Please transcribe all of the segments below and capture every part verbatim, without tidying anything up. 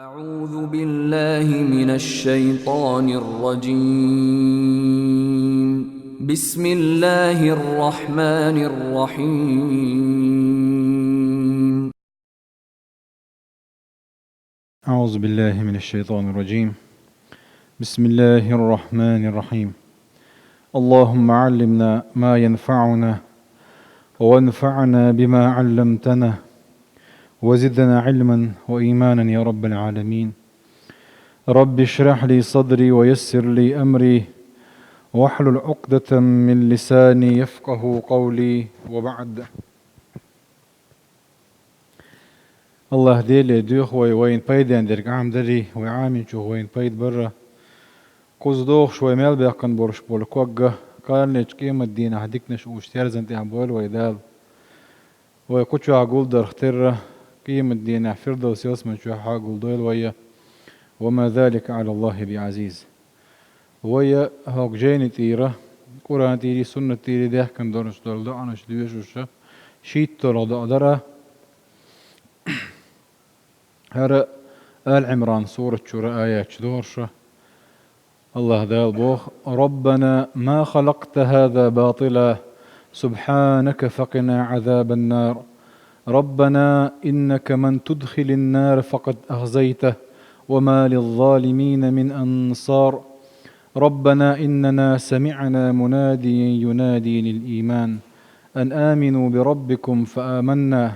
أعوذ بالله من الشيطان الرجيم. بسم الله الرحمن الرحيم. أعوذ بالله من الشيطان الرجيم. بسم الله الرحمن الرحيم. اللهم علمنا ما ينفعنا وانفعنا بما علمتنا وزدنا علما وإيمانا يا رب العالمين. رب اشرح لي صدري ويسر لي أمري واحلل عقدة من لساني يفقه قولي وبعد. АллахӀ Деле доьху вай вайна пайден дерг Ӏамадарий, вай Ӏаминчух вайна пайда барра. Кхуза дохуш вай мел баьккхина болуш болу ког а, кхалнечу къематдийнахь диканаш уьш терзан тӀехь бойла вай Дала. Вай кху чохь гулдарх терра, къематдийнахь Фирдовс ялсаман чохь а гулдойла вай. وما ذلك على الله بعزيز. Вай а хӀокху жайни тӀера, Къуръан тӀера, суннат тӀера даьхкина долуш долу доӀанаш доьшуша, шийтталгӀа доӀа дара. ХӀара Али Ӏимран сурат чуьра аяташ дохуша. АллахӀ Дала боху: ربنا ما خلقت هذا باطلا سبحانك فقنا عذاب النار. ربنا إنك من تدخل النار فقد أخزيته وما للظالمين من أنصار. ربنا إننا سمعنا مناديا ينادي للإيمان أن آمنوا بربكم فآمنا.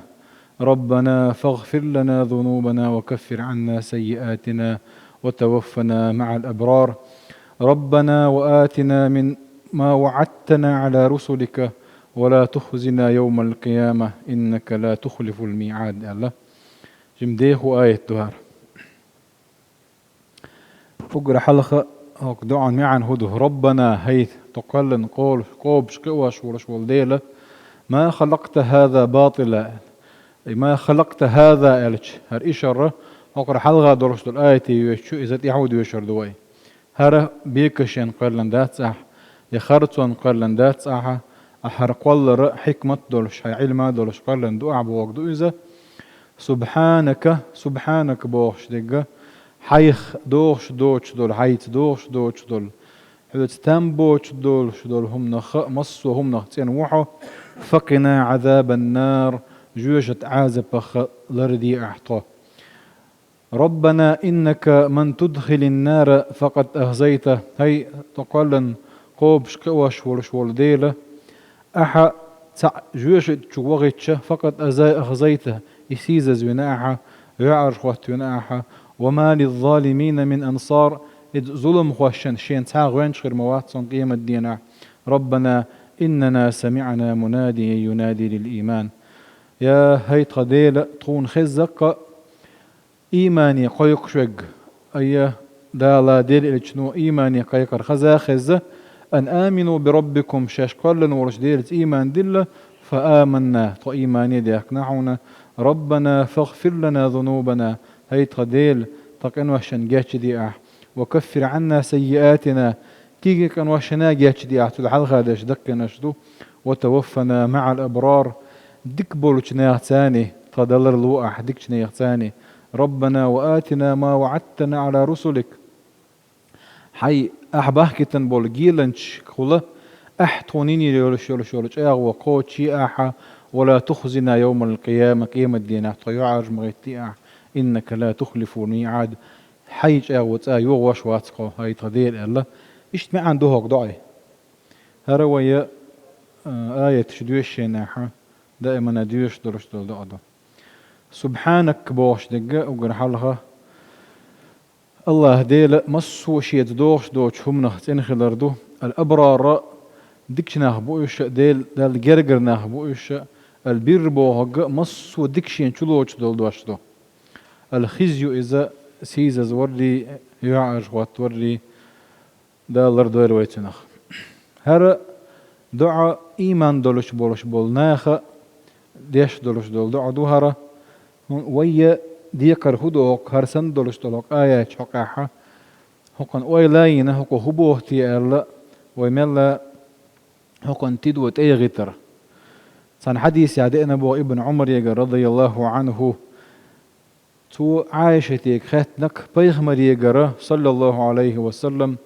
ربنا فاغفر لنا ذنوبنا وكفر عنا سيئاتنا وتوفنا مع الأبرار. ربنا وآتنا من ما وعدتنا على رسلك ولا تخزنا يوم القيامة إنك لا تخلف الميعاد. Аьлла. Жима дехо аят ду хӀара. Уггар хьалха хӀокху доӀан маьӀна хӀун ду? Роббана, хӀай тхо кхоьллина къол-, къобуш кхиош волуш волу Дела, ма халакъта хӀаза батила. И ма халакъта хӀаза аьлча, хӀара ишарра хӀокхара хьалха долуш долу аятий йоьшучу иза тӀаьхьо доьшур ду вай. ХӀара бекашен кхоьллина дац ахьа, я харцон кхоьллина дац ахьа, ахьа хӀара кхоллара хьикмат долуш, хьайн Ӏилма долуш кхоьллина ду ахьа боху ду иза. Субхьанака, субхьанака бохуш дерг, хьайх дохуш доцуш долу, хьайца дохуш доцуш долу, хьоьца там боцуш долуш долу хӀуманах а, массо а хӀуманах цӀена ву хьо, факъина Ӏазабан-нар, жоьжахатин Ӏазапах а ларде ахьа тхо. Роббана иннака ман тудхилин-нара факъад ахзайта, хӀай тхо кхоьллина къобуш кхиош волуш волу Дела, ахьа цхьаъ жоьжахати чу вахийтча, факъад аза-, ахзайта, и сийсазвина ахьа, йоӀарш хӀоттавина ахьа, ва ма лиззалимина мин ансар, иза зуламхошна шена цхьа а гӀоьнча хир ма вац цунна къематдийнахь. Роббана иннана самиӀна мунадиян юнади лил-ийман. Я хӀай тхан Дела, тхуна хезза-кх иймане кхойкхуш верг, айя, Дала, Делан элчано иймане кхайкхар хаза а хезза, ан амину би роббикум, шаьш кхоьллина волчу Делаца ийман дилла, фа аманна, тхо иймане даьхкина хьуна, роббана фагфир лана зунубана, хӀай тхан Дела, тхан къиношна гечдехьа, ва каффир Ӏанна саййиатина, кегий къиношна гечдехьа, цул хьалха дерш даккхийнарш ду, ва таваффана маӀал абрар, дика болчу нехан цӀарна, тхан далар ло ахьа дикачу нехан цӀарна, Роббана ва атина ма ваӀадтана Ӏала русулик. Хьайн ахьа бахкийтина болу геланчашкахула, ахьа тхуна йинийла йолуш йолуш йолу чӀагӀо кхочушъе ахьа, ва ла тухзина йовмал-къияма, къематдийнахь тхо юьхьӀаьржа ма гӀеттий ахьа, иннака ла тухлифул миӀад, хьайн чӀагӀо цкъа йохош вац тхо, хӀай тхан Дела, аьлла. Иштта маьӀна ду хӀокху доӀин. ХӀара вай, а, аяташ доьшуш шайна ахьа, даимана доьшуш долуш долу доӀа ду. Субхьанак бохуш дерг уггар хьалха, АллахӀ Дела массо а шеца дохуш доцу хӀуманах цӀена хилар ду. Ал-абрар дикачу нах бу уьш, Дел-, Далла гергара нах бу уьш, ал-бирр бохург массо а дика шена чулоцуш долу дош ду. Ал-хизю иза сийсазваррий, юьхьӀаьржа хӀоттаваррий, Дала лардойла вай цунах. ХӀара доӀа ийман долуш болуш болу наха деш долуш долу доӀа ду хӀара. Вайя декхар хӀун ду хӀокху хӀара санна долуш долу къаячу хьокъехьа? ХӀокхуьнан ойла а йина, хӀокхо хӀун боху те аьлла, вай мелла хӀокхуьнан тидо тӀе яхийтар. Цхьана хьадисехь деана боху Ибн Ӏумарегара, радияллаху Ӏанху, Цо Ӏайшатега хаьттинарг пайхамарегара, саллаллаху Ӏалайхи ва саллам,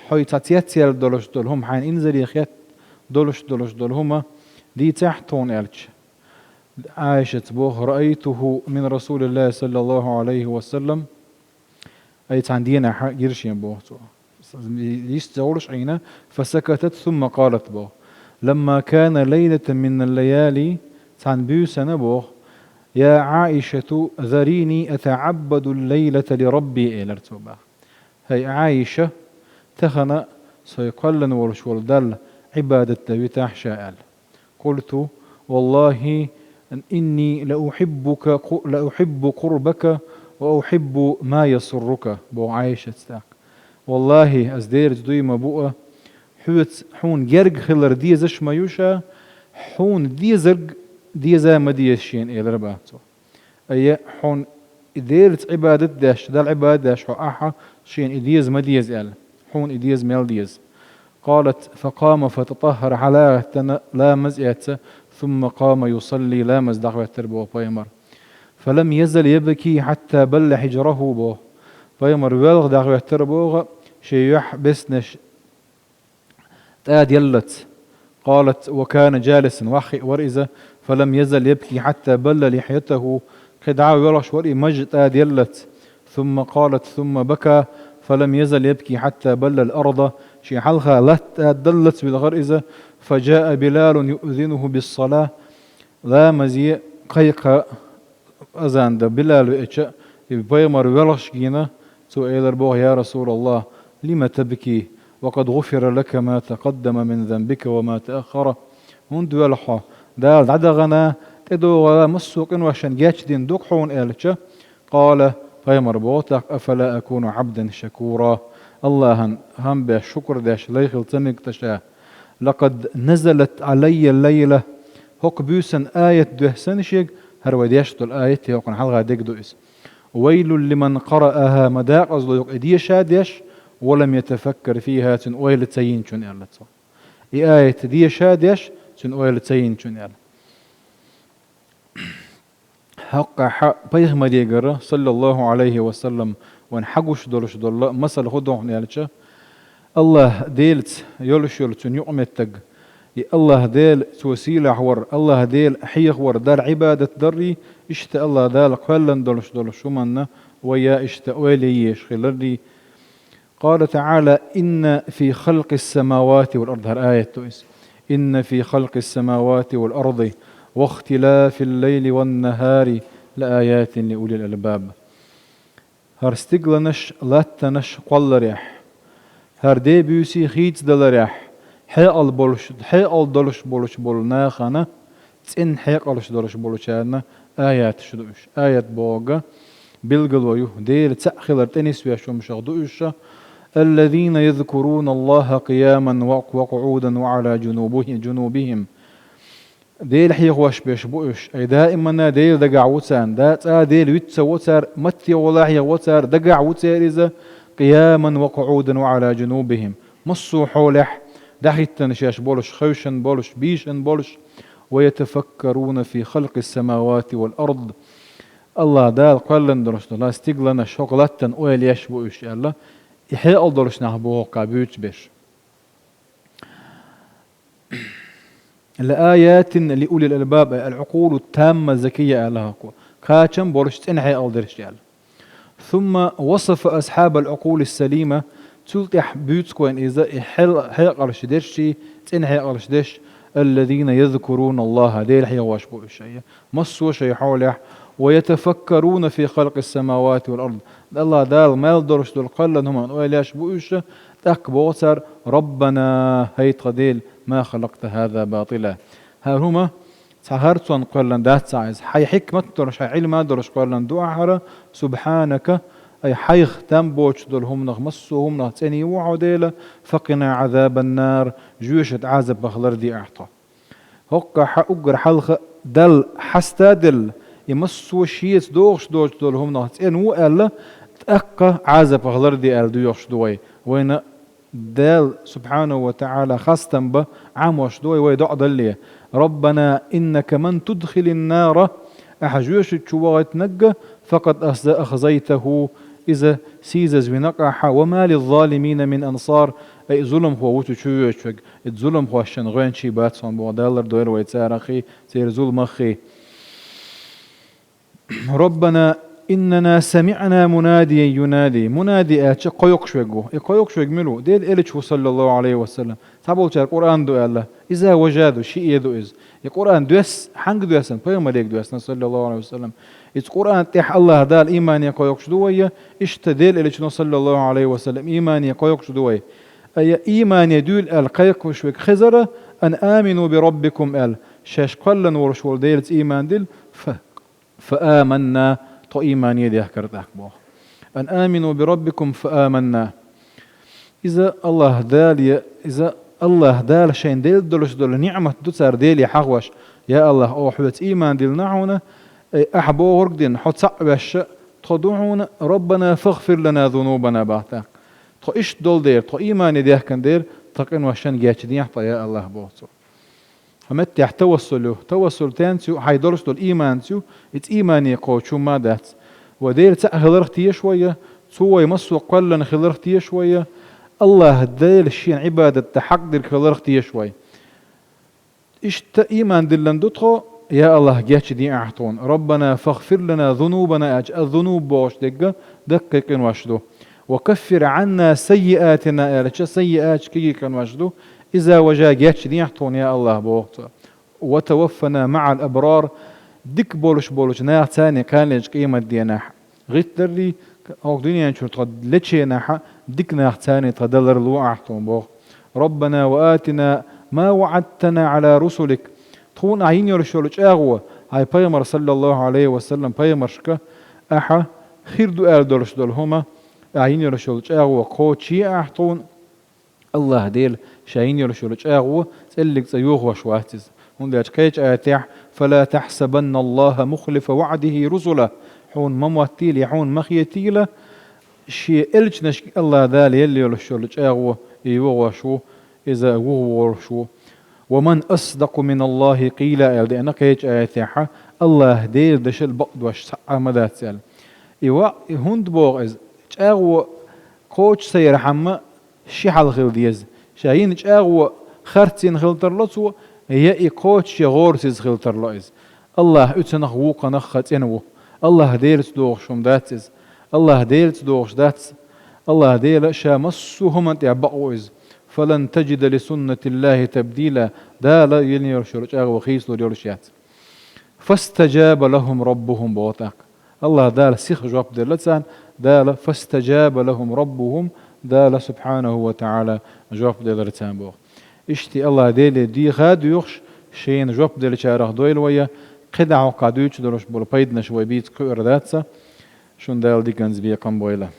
хьо цхьа цецъяьлла долуш долу хӀума, хьайна инзаре хетта долуш долуш долу хӀума дийцахьа тхуна аьлча. Ӏайшаца боху: «Раайтуху мин Расулиллахи саллаллаху Ӏалайхи ва саллам». Ай цхьана дийнахь гира шен боху цо. Йист зовлуш Ӏийна, «фасакатат сумма къалат» боху. «Ламма кана лайлатан минал лаяли», цхьана буьйсана боху: «Я Ӏаишату, зарини атаӀаббаду лайлата ли Рабби», элира цо баха. «ХӀай Ӏайша, тахана со кхоьллина волуш волу Далла Ӏибадат дан витахь ша», аьлла. «Къулту: валлахи, инни ла ухиббука, ла ухиббу къурбака ва ухиббу ма ясуррука», боху Ӏайшаца тӀаккха. «Валлахи, ас Делаца дуй ма бу а, хьоьца, хьуна герга хилар дезаш ма ю ша, хьуна дезарг деза ма деза шена», элира баха цо. Ай, хьуна и Делаца Ӏибадат деш, Далла Ӏибадат деш хьо ахьа, шена и деза ма деза аьлла. Хьуна и деза мел деза. Къалат, факъама фататаххара, хьалагӀаьттина, ламаз эцна, сумма къама юсалли, ламаз дӀахӀоьттира боху пайхамар. Фалам язал ябки хьатта балла хьижраху боху. Пайхамар велха дӀахӀоьттира боху, шен юьхь беснеш тӀаделлац. Къалат, ва кана жалисан, ваххиъ вара иза, фалам язал ябки хьатта балла лихьятаху, кхин дӀа а воьлхуш вара и маж тӀаделлац. Сумма къалат, сумма бака, фалам язал ябки хьатта балла ал-арда, шен хьалха латта тӀадаллац вилхара иза, фажаа Билалун юъзинуху биссала, ламазе кхайкха азан дан Билал веача, и пайхамар воьлхуш гина, цо элира боху: «Я Расулаллах, лима табки, ва къад гӀуфира лака ма такъаддама мин занбика ва ма тааххара?» ХӀунда воьлху хьо? Дала дӀадахана, тӀедогӀа массо а къиношна гечдина ду-кх хьуна, аьлча, къала, пайхамар боху тӀаккха: «Афала акуну Ӏабдан шакура?» Аллахьан хам беш, шукр деш лай хила ца мега ша? «Лакъад назалат Ӏалайя лайла». ХӀокху буьйсанна аят доьссина шега, хӀара вай деш долу аят, хӀокхунна хьалха дерг ду иза. «Вайлул лиман къарааха», ма декъазло ю-кх и деша деш, «ва лам ятафаккар фиха», цуьнан ойла ца йинчунна, аьлла цо. И аят деша деш, цуьнан ойла ца йинчунна, аьлла. ХӀокхахь пайхамарегара, саллаллаху Ӏалайхи ва саллам, вайн хьагуш долуш долу масал хӀун ду хьуна аьлча, Аллахь Делаца йолуш йолу цуьнан юкъаметтиг, и Аллахь Дела, цо сийлахь вар, Аллахь Дела хьехавар, Далла Ӏибадат даррий, иштта Аллахь Дала кхоьллина долуш долуш хӀуманна вай а иштта ойла еш хиларрий, Къала таӀала: «Инна фи халкъис-самавати вал ард», хӀара аят ду иза. «Инна фи халкъис-самавати вал арди вахтилафил лайли ван нахари лааятин лиулил албаб». ХӀара стигланаш, латтанаш кхолларехь, хӀара ден буьйсий хийцадаларехь, хьекъал болуш, хьекъал долуш болуш болу нахана, цӀена хьекъалш долуш болчарна аяташ ду уьш. Аят бохург билгало ю, Дела цхьаъ хилар тӀе нисвеш хӀумнех ду уьш. «Аллазина язкуруна Аллаха къияман ва къуӀудан ва Ӏала джунубухи-, джунубихим». Дела хьехош берш бу уьш. Ай даимана Дела дагахь ву царна. Да цкъа Дела виц ца во цара, матте гӀолахь а во цара, дагахь ву церан иза, къияман ва къуӀудан ва Ӏала джунубихим. Массо а хьолехь, дӀахӀиттина шаьш болуш, хевшина болуш, бийшина болуш, «ва ятафаккаруна фи халкъис-самавати вал ард». Аллахь Дала кхоьллина долуш долу стигланаш, хӀокху латтана ойла еш бу уьш аьлла, и хьекъал долуш нах бу хӀокху буьйцу берш. «Лааятин лиулил албаб», ай, ал-Ӏукъулу тамма закия аьлла хӀокхо. Кхачам болуш, цӀена хьекъал дерш аьлла. «Сумма васафа асхьабал Ӏукъулис-салима», цул тӀаьхьа буьйцу вайна иза и хьел-, хьекъалш дерш, цӀена хьекъалш дерш, «аллазина язкуруна Аллаха», Дела хьехош бу уьш, ай, массо а шайн хьолехь, «ва ятафаккаруна фи халкъис-самавати вал ард», Аллахь Дала мел долуш долу кхоьллина хӀуманна ойла еш бу уьш, тӀаккха боху цара: «Раббана, хӀай тхан Дела, ма халакъта хӀаза батила». ХӀара хӀума цхьа харцонна кхоьллина дац ахь иза. Хьайн хьикмат долуш, хьайн Ӏилма долуш кхоьллина ду ахь хӀара, субхьанака, ай, хьайх там боцуш долу хӀуманах, массо а хӀуманах цӀений ву хьо, Дела, факъина Ӏазабан-нар, жоьжахатин Ӏазапах ларде ахь тхо. ХӀокхахь уггар хьалха Далла хьаста а делла, и массо а шеца догӀуш доцуш долу хӀуманах цӀена ву аьлла, тӀаккха Ӏазапах ларде аьлла доьхуш ду вай. Вайна Дала, субхьанаху ва таӀала, хастам бан Ӏамош ду вай, вай доӀа далале: «Раббана, иннака ман тудхилин-нара Ахьа жоьжахати чу вахийтинарг, فقد أخزيته, иза сийсазвина ахьа, وما للظالمين من أنصار, ай зуламхо вуй цу чу воьдуш верг, и зуламхошна гӀоьнчий бац хьуна боху, Дала лардойла вай царах, церан зуламах. ربنا إننا سمعنا مناديا ينادي. Мунади аьлча кхойкхуш верг ву. И кхойкхуш верг мила ву? Делан элча ву, саллаллаху Ӏалайхи ва саллам. Цхьаболчара Къуръан ду аьлла. Иза важа ду, шиъ ду иза. И Къуръан доьссина, хьанга доьссина? Пайхамарга доьссина, саллаллаху Ӏалайхи ва саллам. Иза Къуръан тӀехь АллахӀ Дала иймане кхойкхуш ду вай, иштта Делан элчано, саллаллаху Ӏалайхи ва саллам, иймане кхойкхуш ду вай. Ай иймане дуьйла аьлла кхайкхаш верг хезара, أن آمنوا بربكم аьлла. Шаьш кхоьллина волуш волу Делаца ийман дила, фа- فآمنا, тхо иймане дехкара тӀаккха боху. أن آمنوا بربكم فآمنا. Иза АллахӀ Дала, иза АллахӀ Дала шайна делла долуш долу ниӀмат ду цара Деле хьахош. Я АллахӀ, оха хьоьца ийман диллина хьуна, ай, ахьа бохург дина, хьо цхьаъ ваьшша, тхо ду хьуна, ربنا فاغفر لنا ذنوبنا боху тӀаккха. Тхо иштта долу дела, тхо иймане дехкина дела, тхан къиношна гечдехьа тхо, я АллахӀ, боху цо. Хьан меттехь тавассул ю. Тавассул тенца ю, хьайн долуш долу ийманца ю, иза иймане кхочуш хӀума дац. Вай Дела цхьаъ хиларх теша вай, цо вай массо а кхоьллина хиларх теша вай, АллахӀ Дела шена Ӏибадат дан хьакъ дерг хиларх теша вай. Иштта ийман диллина ду тхо, я АллахӀ, гечдехьа ахьа тхуна. ربنا فاغفر لنا ذنوبنا аьлча, а зунуб бохуш дерг даккхий къинош ду. وكفر عنا سيئاتنا аьлча, саййиаташ кегий къинош ду. Иза важа гечдехьа тхуна, я АллахӀ, боху цо. وتوفنا مع الأبرار, дика болуш болчу нахаца кхана лечу къематденахь. ГӀиттаррий, хӀокху дуьнен чуьра тхо леченахьа, дика нахаца тхан далар ло ахьа тхуна боху. ربنا وآتنا ما وعدتنا على رسلك. Тхуна ахьа йина йолуш йолу чӀагӀо, хьайн пайхамар, саллаллаху Ӏалайхи ва саллам, пайхамаршка ахьа хир ду аьлла долуш долу хӀума, ахьа йина йолуш йолу чӀагӀо кхочушъе ахьа тхуна. АллахӀ Дела ша йина йолуш йолу чӀагӀо цӀеллиг цӀа йохош вац иза. ХӀунда аьлча кхечу аятехь: فلا تحسبن الله مخلف وعده رسله. Хьуна ма моттийла, я хьуна ма хетийла, шен элчанашка АллахӀ Дала елла йолуш йолу чӀагӀо и йохош ву, иза вухаволуш ву. ومن أصدق من الله قيلا аьлла деана кхечу аятехь, АллахӀ Делан дашал бакъдош цхьа а ма дац аьлла. И ва-, и хӀунда боху иза? ЧӀагӀо кхочуш ца ярхьама, ши хьал хила деза. Ша йина чӀагӀо харцйина хила тарло цо, я и кхочуш я гӀорасиз хила тарло иза. АллахӀ уьцанах вукханах хан цӀена ву. АллахӀ Делаца догӀуш хӀума дац иза. АллахӀ Делаца догӀуш дац. АллахӀ Дела ша массо а хӀуманна тӀехь бакъ ву иза. فلن تجد لسنة الله تبديلا. Дала йина йолуш йолу чӀагӀо хийцалур йолуш яц. فاستجاب لهم ربهم боху тӀаккха. АллахӀ Дала сиха жоп делла царна, Дала فاستجاب لهم ربهم, Дала سبحانه وتعالى жоп делира царна боху. Иштта АллахӀ Деле дехар а доьхуш, шена жоп деллачарах дойла вай, кхидӀа хӀокху дуьйцуш долуш болу пайданаш вай бийца кхуьур дац, шуна Дала диканца бекхам бойла.